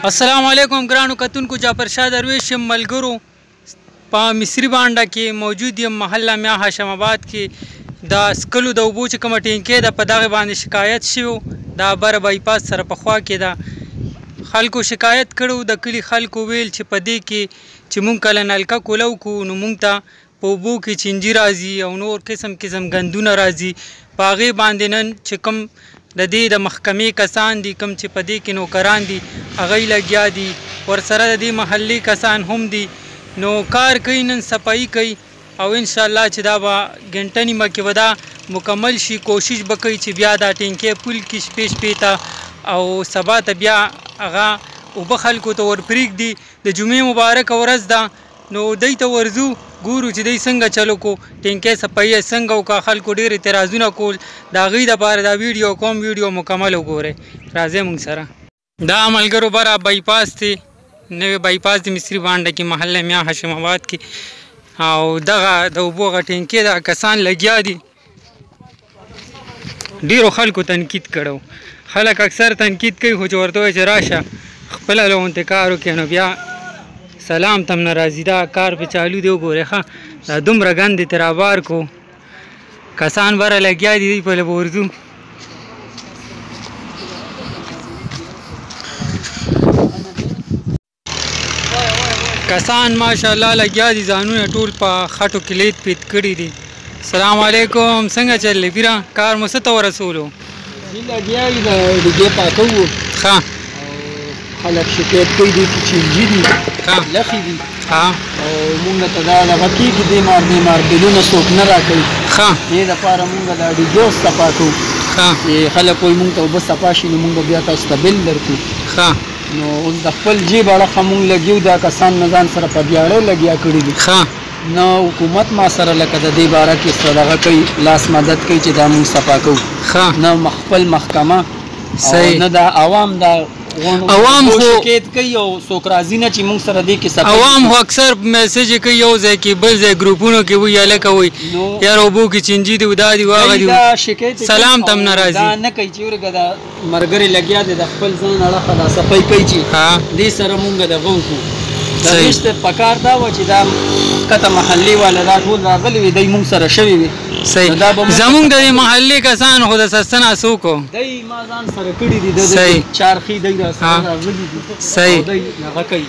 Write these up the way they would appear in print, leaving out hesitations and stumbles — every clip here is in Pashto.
السلام علیکم ګرانو کتونکو، جعفر شاه درویش یم. ملګرو په مصري بانډه کې موجود یم، محله میا هاشم آباد کې د سکلو د اوبو چې کومه ټینکۍ ده په دغه باندې شکایت شوی. دا بره بای پاس سره په خوا کې ده. خلکو شکایت کړو، د کلي خلکو ویل چې په دې کې چې مونږ کله نلکه کولو کو نو مونږ ته په اوبو کې چینجي راځي او نور قسم قسم ګندونه راځي. په هغې باندې نن چې کوم د دې د محکمې کسان دي، کوم چې په دې کې نوکران دي، هغوی لګیا دي، ورسره د دې محلې کسان هم دي، نو کار کوي، نن صفایي کوي او انشاءالله چې دا به ګنټه نیمه کې به دا مکمل شي. کوشش به کوي چې بیا دا ټینکی پول کړي شپې شپې ته او سبا ته بیا هغه اوبه خلکو ته ورپرېږدي. د جمعې مبارکه ورځ ده، نو دی ته ورځو ګورو چې دی څنګه چلو کو، ټینکی صفایي یې څنګه وکړه. خلکو ډېر اعتراضونه کول، د هغوی دپاره دا ویډیو کوم، ویډیو مکمل وګورئ. راځئ موږ سره. دا ملګرو بره بای پاس دی، نوی بای پاس دی مصري بانډه کې، محله میا هاشم آباد کې، او دغه د اوبو هغه ټینکی دا کسان لګیا دي. ډېرو خلکو تنقید کړی، خلک اکثر تنقید کوي، خو چې ورته وایي چې راشه خپله لغونتې کار وکړې نو بیا سلام ته هم نه راځي. دا کار په چالو دی، وګورئ ښه دا دومره ګند یې ترې رابار کو، کسان بره لګیا دي، دوی په له به ورځو. کسان ماشاءالله لګیا دي، ځانونه ټول په خټو کې لیت پیت کړي دي. السلام علیکم، څنګه چل دی پیره؟ کار مو څه ته ورسولو؟ لګیا یو، د ډیګې پاکوو. ښه، خلک شکایت کوي دي چې چینجي دي، لخې دي، او مونږ ته دا دغه کېږي، دې مار دې مار بلونه څوک نه راکوي. دې دپاره مونږ دا ډیګې اوس صفا کوو چې خلک وایي مونږ ته اوبه صفا شي نو مونږ به بیا تاسو ته بل درکړو. نو اوس د خپل جیب اړخه مونږ لګیو، دا کسان نه ځان سره په دیاړۍ لګیا کړي دي. نه حکومت ما سره لکه د دې باره کې څه دغه کوي، لاس مدد کوي چې دا مونږ صفا کوو، نه خپل محکمه نه دا عوام، دا عوام خو شکایت کوي او څوک راځي نه چې مونږ سره دې کې صفا. عوام خو اکثر میسج کوي یو ځای کې بل ځای ګروپونو کې وایي هلکه وایي یار اوبو کې چینجي دي، دا دي هغه دي، سلام ته هم نه راځي. دا نه کوي چې ورګه دا ملګری لګیا دی د خپل ځان اړخه دا صفایي کوي چې دې سره مونږ دغه وکړو. د پکار دا وه چې دا کته محلې والا دا ټول راغلي وي، دی مونږ سره شوي وي. صحیح، زمونږ د دې محلې کسان خو د سستنه څوک دی ما ځان سره کړي دي، د چارخي دی را سره راغلي دي. صحیح، دی هغه کوي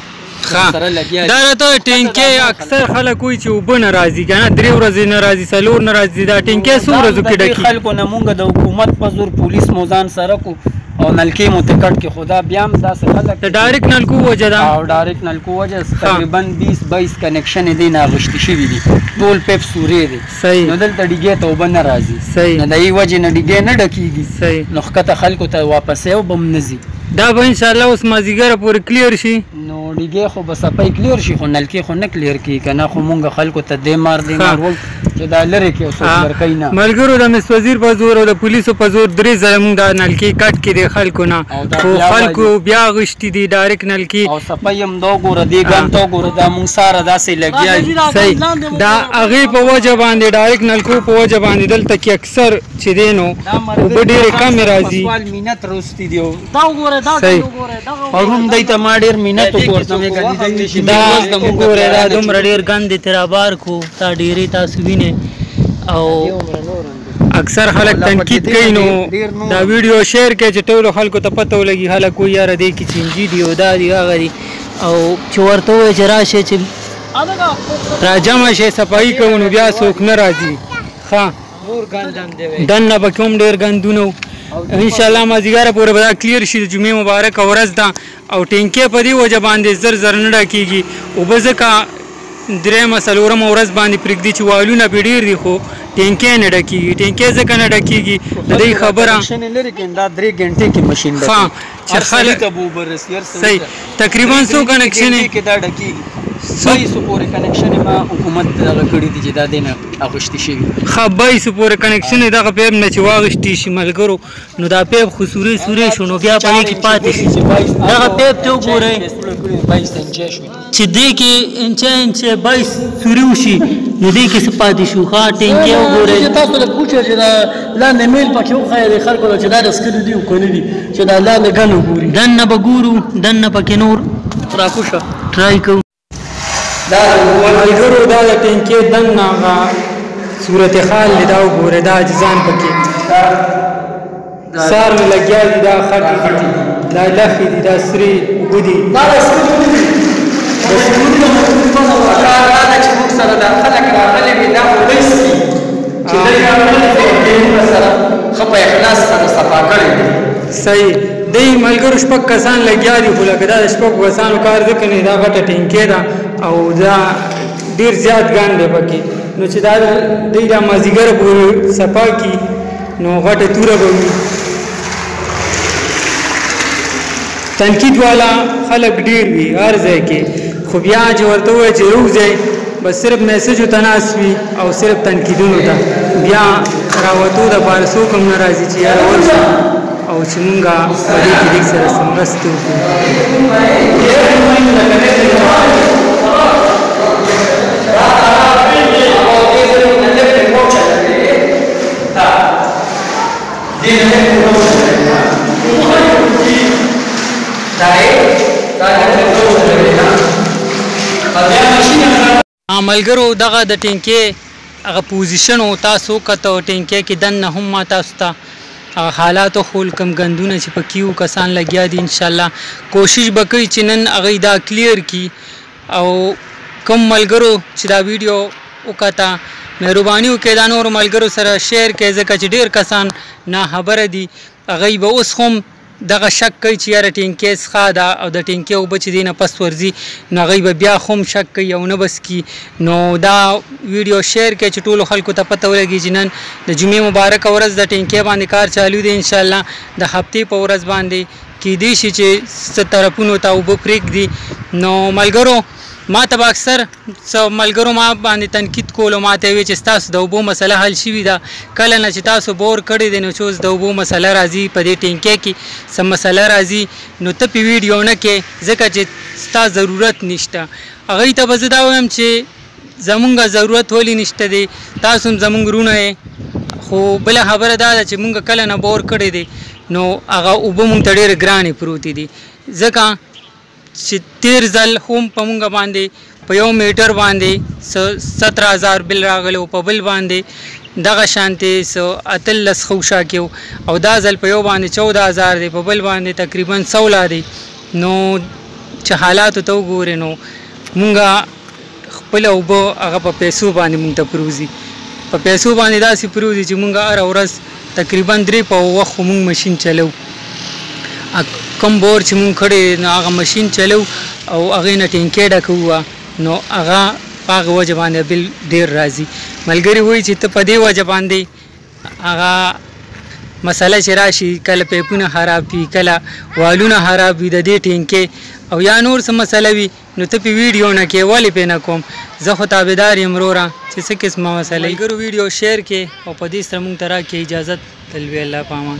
دا راته ټینکی اکثر خلک وایي چې اوبه نه راځي که نه، 3 ورځې نه راځي، 4 نه راځي. دا ټینکی څو ورځو کې ډکېږي؟ خلکو نه مونږ د حکومت په زور پولیس مو ځان سره کو او نلکې مو ته کټ کې، خو دا بیا هم داسې خلک د ډایرکټ نلکو وجه ده، او ډایرکټ نلکو وجه تقریبا 20-22 کنکشن یې دی نه اغوستي شوي دي، ټول پیپ سورې دی. نو دلته ډیګې ته اوبه نه راځي، نو د دې وجې نه ډیګې نه ډکېږي، نو ښکته خلکو ته واپسې اوبه هم نه ځي. دا به انشاءالله اوس مازدیګره پورې کلیر شي. نو ډیګې خو به صفای کلیر شي، خو نلکې خو نه کلیر کېږي که نه، خو مونږ خلکو ته دې مار دې مار وایو چې دا لرې کړي او څوک درکوي نه. ملګرو د مس وزیر په زور او د پولیسو په زور 3 ځله مونږ دا نلکې کټ کړې دي خلکو نه، خو خلکو بیا غوښتي دي ډایرکټ نلکې. او صفای هم دا وګوره، دې ګند ته وګوره، دا مونږ ساره داسې لګیا یو. صحیح، دا هغې په وجه باندې ډایرکټ نلکو په وجه باندې دلته کې اکثر چې دی نو اوبه ډېرې کمې راځي. مینت روستي دي. صحیح، پرون دی ته ما ډېر مینت وکړ، دا وګوره دا دومره ډېر ګند یې ترې رابار کړو، دا ډېرې تاسو وینئ. او اکثر خلک تنقید کوي، نو دا ویډیو شیر کړئ چې ټولو خلکو ته پته ولګي. خلک وایي یاره دې کې چینجي دي او دا دي هغه دي، او چې ورته ووایي چې راشئ چې راجمع شئ صفایي کوو نو بیا څوک نه راځي. ښه، دننه پکې هم ډېر ګندونه وو. انشاءالله مازدیګره پورې به دا کلیر شي. د جمعې مبارکه ورځ ده او ټینکی په دې وجه باندې زر زر نه ډکېږي. اوبه ځکه 3مه 4مه ورځ باندې پرېږدي چې والونه پرې ډېر دي، خو ټینکی نه ډکېږي. ټینکی ځکه نه ډکېږي د دې خبره دا 3 ګنټې کې مشین ښه چې خلک صحیح تقریبا څو کنکشنې کې دا ډکېږي. 22 پورې کنکشن ما حکومت دغه کړي دي چې دا دی نه اغوستي شوي. ښه 22 پورې کنکشن دغه پیپ نه چې واغېستې شي ملګرو، نو دا پیپ خو سورې سورې شو، نو بیا په دې کې پاتې شي. دغه پیپ ته وګورئ چې دې کې انچه انچه 22 سوري وشي، نو دې کې څه پاتې شو؟ ښه ټینکې وګورئ. چې تاسو لږ پوښتنه چې دا لاندې میل پکې وښایي د خلکو له چې دا د څکلو دي او که نه دي، چې دا لاندې ګن وګوري. دننه به ګورو، دننه پکې نور راکوشه ټرای کوو. دا ملګرو دا د ټینکې دننه هغه صورتحال دی، دا وګورئ، دا عاجزان پکې سار مې لګیا دي، دا خټې دي، دا لښې دي، دا سرې اوبه دي. دا د څکلو نه دي، د څکلو نه پکار دا ده چې موږ سره دا خلک راغلي وي، دا خو دی څکي چې دی راغلي دی، موږ سره ښه په اخلاص سره صفا کړی دی. صحیح دی ملګرو، شپږ کسان لګیا دي، خو لکه دا د شپږ کسانو کار ځکه نه، دا غټه ټینکې ده او دا ډېر زیات ګند دی پکې، نو چې دا دی دا مازدیګر پورې صفا کړي نو غټه توره به وي. تنقید والا خلک ډېر وي هر ځای کې، خو بیا چې ورته ووایي چې ووځئ، بس صرف میسجو ته ناست وي او صرف تنقیدونو ته، بیا راوتو دپاره څوک هم نه راځي چې یاره ورشو او چې مونږ په دې کې لږ سره څه مرسته وکړو. ملګرو دغه د ټینکې هغه پوزیشن و تاسو وکته، ټینکې کې دننه هم ما تاسو ته هغه حالات وښول، کوم ګندونه چې پکې وو، کسان لګیا دي. انشاءالله کوشش به کوي چې نن هغوی دا کلیر کړي. او کوم ملګرو چې دا ویډیو وکته مهرباني وکړئ دا نورو ملګرو سره شیر کړئ، ځکه چې ډېر کسان ناخبره دي. هغوی به اوس هم دغه شک کوي چې یاره ټینکې څښا ده او د ټینکې اوبه چې دی نه پس ورځي، نو هغوی به بیا هم شک کوي او نه بس کي. نو دا ویډیو شیر کړئ چې ټولو خلکو ته پته ولګي چې نن د جمعې مبارکه ورځ د ټینکې باندې کار چالو دی. انشاءالله د هفتې په ورځ باندې کیدی شي چې څه طرفونو ته اوبه پرېږدي. نو ملګرو ما ته به اکثر څه ملګرو ما باندې تنقید کولو، ما ته یې ویل چې ستاسو د اوبو مسله حل شوې ده، کله نه چې تاسو بور کړی دی نو چې اوس د اوبو مسله راځي په دې ټینکې کې څه مسله راځي، نو ته پې ویډیو نه کې ځکه چې ستا ضرورت نشته. هغوی ته به زه دا وایم چې زمونږ ضرورت ولې نشته دی، تاسو هم زمونږ وروڼه یې. خو بله خبره دا ده چې مونږ کله نه بور کړی دی نو هغه اوبه مونږ ته ډېرې ګرانې پروتې دي، ځکه چې تېر ځل هم په مونږ باندې په یو میټر باندې 17,000 بل راغلی و، په بل باندې دغه شانتې څه 18 خوشا کې و، او دا ځل په یو باندې 14,000 دی، په بل باندې تقریبا 16 دی. نو چې حالاتو ته وګورې نو مونږ خپله اوبه هغه په پیسو باندې مونږ ته پروځي، په پیسو باندې داسې پروځي چې مونږ هره ورځ تقریبا 3 په وخت خو مونږ ماشین چلوو. کوم بور چې مونږ کړی نو هغه ماشین چلو او هغې نه ټینکې ډکوو، نو هغه په هغه وجه باندې بل ډېر راځي. ملګري وایي چې ته په دې وجه باندې هغه مسله چې راشي، کله پیپونه خراب وي، کله والونه خراب وي د دې ټینکې او یا نور څه مسله وي، نو ته پې ویډیو نه کې، ولې پې نه کوم؟ زه خو تابعدار یم وروره چې څه قسمه مسله وي. ملګرو ویډیو شیر کړئ او په دې سره مونږ ته راکړئ اجازت. تل وی الله په امان.